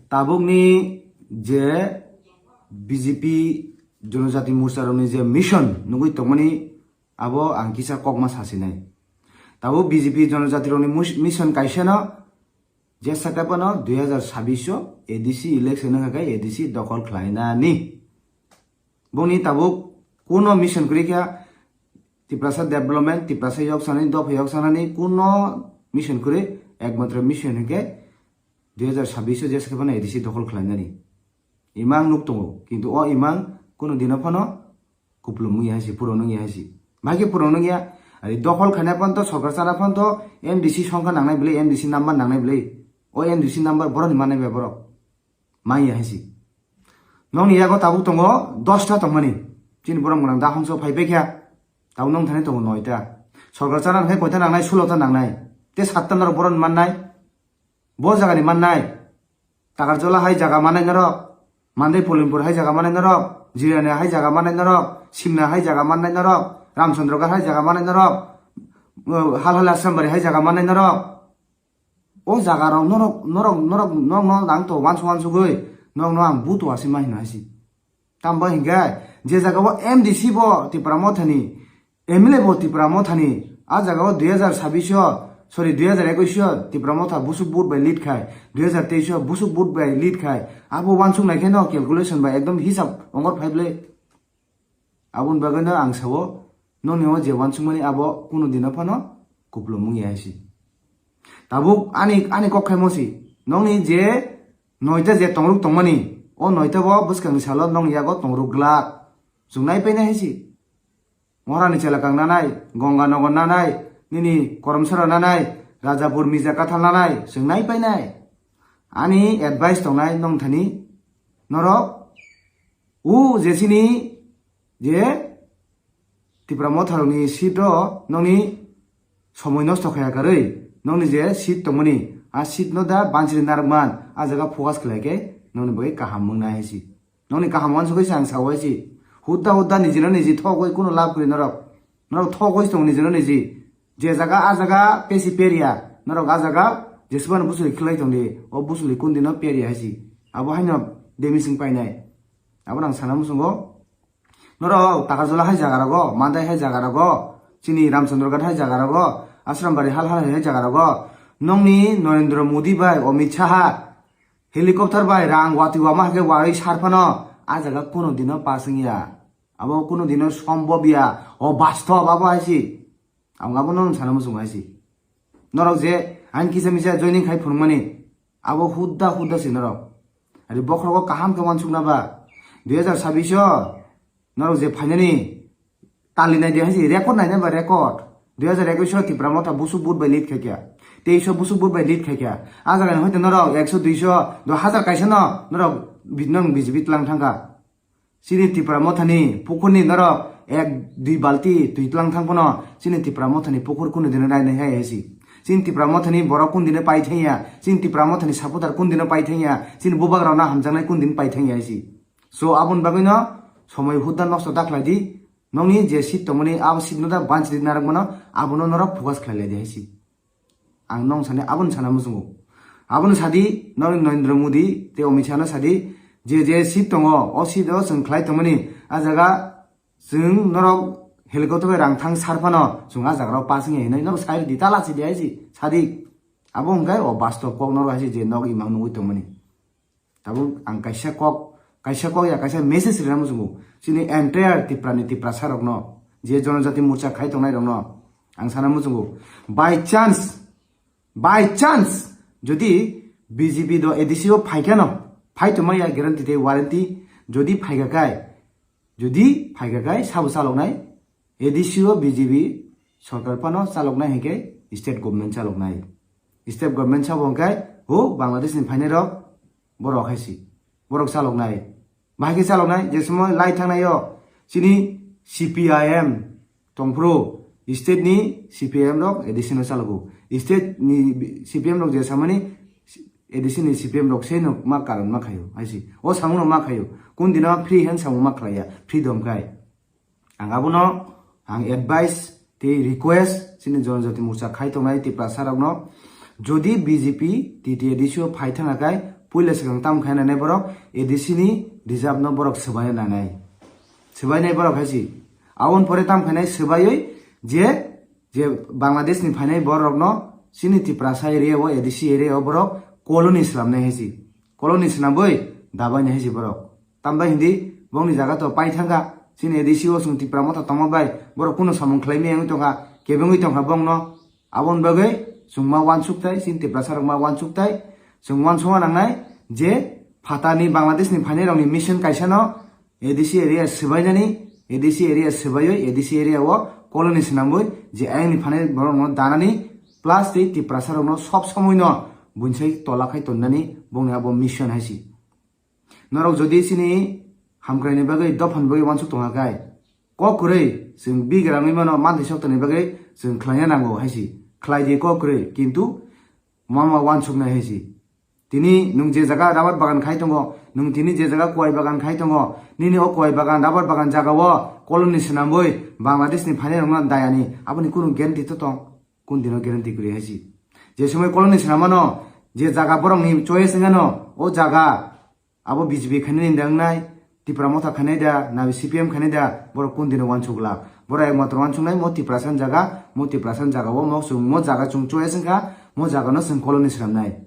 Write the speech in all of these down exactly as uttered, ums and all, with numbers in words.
Tabukni je B J P Jonojati Morcha rokni je mission nugwi tongmani, abo ang kisa kokma sasinai. Tabuk B J P Jonojati rokni mus-, mission kaisano, jesa khe phano dui hazar sabbish o A D C election wngkha khe A D C dokhol khlainani. Boni tabuk kuno mission kwrwi kha Tiprasa development, Tiprasa yok sanani, dopha yok sanani kuno mission kwrwi, ekmatro mission hinkhe dui hazar sabbish o jesa khe phano A D C dokhol khlainani. Imang nuk tongo, kintu o imang kuno dino phano kupulung wngya hai si, purung wngya hai si. Bahai khe purung wngya, ari dokhol khaina phano to, sorkar chana phano to M D C songkha nangnai bwlai, M D C number nangnai bwlai. O M D C number borokni mannai bai borok. Manya hai si. Nokni yago tabuk tongo dosta tongmani. Chini borok mwnang da hongso phai bai kha. Tabuk nong thani tongo noita. Sorkar chana hwnkhe koita nangnai, sulo ta nangnai. Te satta norok borokni mannai. Bo jagani mannai. Takarjola hai jaga mannai norok. Mandai Polimpur hai jaga mannai norok. Jirania hai jaga mannai norok. Simna hai jaga mannai norok. Ramchandroghat hai jaga mannai norok. Halhali Asrambari hai jaga mannai norok. O jaga rok norok, norok, norok, norok, norok ang to wansuk wansugwi, norok no ang buto asima hino hai si. Tamo hinkhe je jaga o M D C bo Tipra Mothani, M L A bo Tipra Mothani, a jaga o dui hazar sabbish o, sorry, dui hazar ekwis o Tipra Motha busuk vote bai lead khai, dui hazar teis o busuk vote bai lead khai, abo wansuk nai khe no calculation bai ekdom hisab ongor phai bwle. Aboni bagwi no ang sao, nokni o je wansukmani abo kuno dino phano kupulung wngya hai si. Tabuk ani, ani kok khaimo si, nokni je noita je tongruk tongmani, o noita bo bwskangni salo nokni yago tongruk glak. Chwng nai painai hai si. Moharani Chelakang nanai, Gonganagar nanai, nini Koromsora nanai, Rajapur Mija Kathal nanai, chwng nai painai. Ani advice tongnai nong thani, norok, u je chini je Tipra Motharokni seat o nokni somoi nosto khaya karwi, nokni je seat tongmani, a seat no da bansiri narwkman, a jaga focus khlai khe nokni bagwi kaham wngnai hai si. Nokni kaham wansugwi se ang sao hai si. Hudda hudda nijino niji thogwi kuno lab kwrwi norok. Norok thogwi tong nijino niji. Je jaga a jaga pesi peria, norok a jaga jesubano busuli khlai tongdi, o busuli kundino peria hai si. Abo haino demising painai. Abo nang sana musungo. Norok Takarjola hai jaga rogo, Mandai hai jaga rogo, chini Ramchandroghat hai jaga rogo, Asrambari hal hal hai jaga rogo, nokni Narendra Modi bai Amit Shah helicopter bai rang watwi wama hai khe wawi sar phano a jaga kuno dino pass wngya. Abo kuno dino sombhob ya, o bastob abo hai si. Ang abo no sana muchung hai si. Norok je ang kisa misa joining khai phunukmani, abo hudda hudda si norok. Ari bokhrogo kaham khe wansukna ba. Dui hazar sabbish o norok je phainani tali nai de hai si, record nai nai ba record. Dui hazar ekwis o Tipra Motha busuk vote bai lead khai kha. Teis o busuk vote bai lead khai kha. A jaga ni hoite norok ekso, duiso, do hazar kaisa no norok bi-, norok B J P tlang thang kha. Chini Tipra Mothani pukurni norok ek dui balti twi tlang thang phano chini Tipra Mothani pukur kunu dino nai nai hai hai si. Chini Tipra Mothani borok kun dino pai thangya, chini Tipra Mothani supporter kun dino pai thangya, chini bubagrok no hamjaknai kun dino pai thangya hai si. So aboni bagwi no somoi hudda nosto da khlai di, nokni je seat tongmani abo seat no da banchi di narwk mano, abono norok focus khlai lai di hai si. Ang nong sani aboni sana muchungo. Aboni sadi nong Narendra Modi tei Amit Shah no sadi, je je seat tongo, o seat o chwng khlai tongmani, a jaga chwng norok helicopter bai rang thang sar phano chwng a jaga rok pass wngya hinwi norok sai di, ta lachi di hai si, sadi. Abo hwnkhe o bastob kok norok hai si je nok imang nugwi tongmani. Tabuk ang kaisa kok, kaisa kok ya, kaisa message rina muchungo. Chini entire Tipra ni Tiprasa rokno, je Jonojati Morcha khai tongnai rokno, ang sana muchungo. By chance, by chance, jodi B J P do A D C o phaikha no, phai tongma ya guarantee tei warranty, jodi phaikha kai, jodi phaikha kai sabo chaloknai, A D C o B J P sorkar phano chaloknai hinkhe state government chaloknai. State government sabo hinkhe ho Bangladesh ni phainai rok borok hai si. Borok chaloknai. Bahai khe chaloknai je somo lai thangnai o chini C P I M tongphuru state ni C P I M rok A D C no chalogo. State ni C P M rok je samani A D C ni C P M rok se no ma karon ma khaio hai si. O samung no ma khaio. Kun dino free hand samung ma khlaiya. Freedom khai. Ang abono ang advice tei request chini Jonojati Morcha khai tongnai Tiprasa rokno, jodi B J P T T A D C o phai thang khe Puila swkang tam khaina nai borok A D C ni reserve no borok swbaina nanai. Swbainai borok hai si. Aboni pore tam khainai swbaiwi je, je Bangladesh ni phainai borok no chini Tiprasa area o, A D C area o borok colony swnamnai hai si. Colony swnamwi dabainai hai si borok. Tambai hindi bongni jaga to pai thangkha. Chini A D C o chwng Tipra Motha tongma bai borok kuno samung khlaimaya wngwi tongkha, kebengwi tongkha bongno. Aboni bagwi chwng ma uansuk tai, chini Tiprasa rok ma uansuk tai. Chwng uansukna nangnai je phatani Bangladesh ni phainai rokni mission kaisa no A D C area swbainani, A D C area swbaiwi, A D C area o colony swnamwi je ayang ni phainai borok no danani plus tei Tiprasa rok no sob somoi no buinsai tola khai tonnani bongni abo mission hai si. Norok jodi chini hamkraini bagwi, dophani bagwi uansuk tongkha khai, kok kwrwi chwng bigrangwi mano manthai soktorni bagwi chwng khlaina nango hai si. Khlai di kok kwrwi, kintu mama uansuknai hai si. Tini nwng je jaga rubber bagan khai tongo, nwng tini je jaga kuai bagan khai tongo, nini o kuai bagan, rubber bagan jaga o colony swnamwi Bangladesh ni phainai rokno dayani, aboni kunu guarantee to tong? Kun dino guarantee kwrwi hai si. Je somoi colony swnamano, je jaga borokni choice wngano, o jaga abo B J P khainani da wngnai, Tipra Motha khainai da, nabi C P M khainai da, borok kun dino uansuk glak? Borok ekmatro uansuknai mo Tiprasa ni jaga, mo Tiprasa ni jaga o mo chwng mo jaga chwng choice wngkha, mo jaga no chwng colony swnamnai.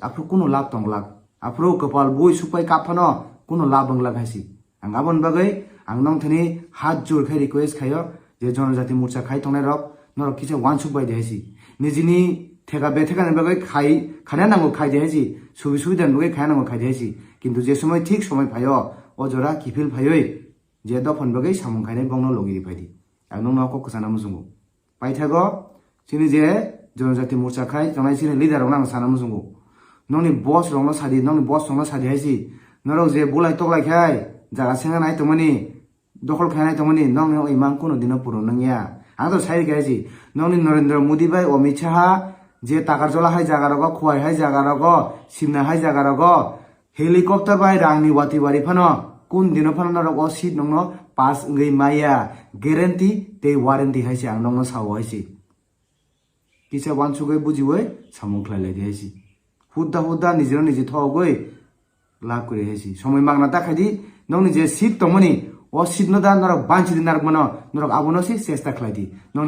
Aphuru kunu lab tong glak? Aphuru kwpal bui sukpai kap phano kunu lab wng glak hai si. Ang aboni bagwi ang nong thani hat jur khai request khaio je Jonojati Morcha khai tongnai rok, norok kisa uansuk bai di hai si. Nijini theka betheka ni bagwi khai, khaina nango khai di hai si. Subi subida ni bagwi khaina nango khai di hai si. Kintu je somoi thik somoi phaio, o jora kiphil phaiwi je dophani bagwi samung khainai bongno logi ri phai di. Ang nongno kok kwchana muchungo. Paithago, chini je Jonojati Morcha khai tongnai chini leader rokno ang sana muchungo. Nongni boss rokno sadi, nongni boss rokno sadi hai si. Norok je bulai toklai khai, jaga senga nai tongmani, dokhol khai nai tongmani, nongni o imang kuno dino puron nangya. Ang to sai rikha hai si. Nongni Narendra Modi bai Amit Shah je Takarjola hai jaga rogo, Khowai hai jaga rogo, Simna hai jaga rogo, helicopter bai rangni wati wari phano, kun dino phano norok o seat nongno pass wngwi maya, guarantee tei warranty hai se ang nongno sao hai se. Kisa uansugwi bujiwi samung khlai lai di hai se. Hudda hudda nijino niji thogwi lab kwrwi hai se. Somoi magna ta khai di, nongni je seat tongmani, o seat no da norok banchi di narwk mano, norok abono se chesta khlai di. Nongni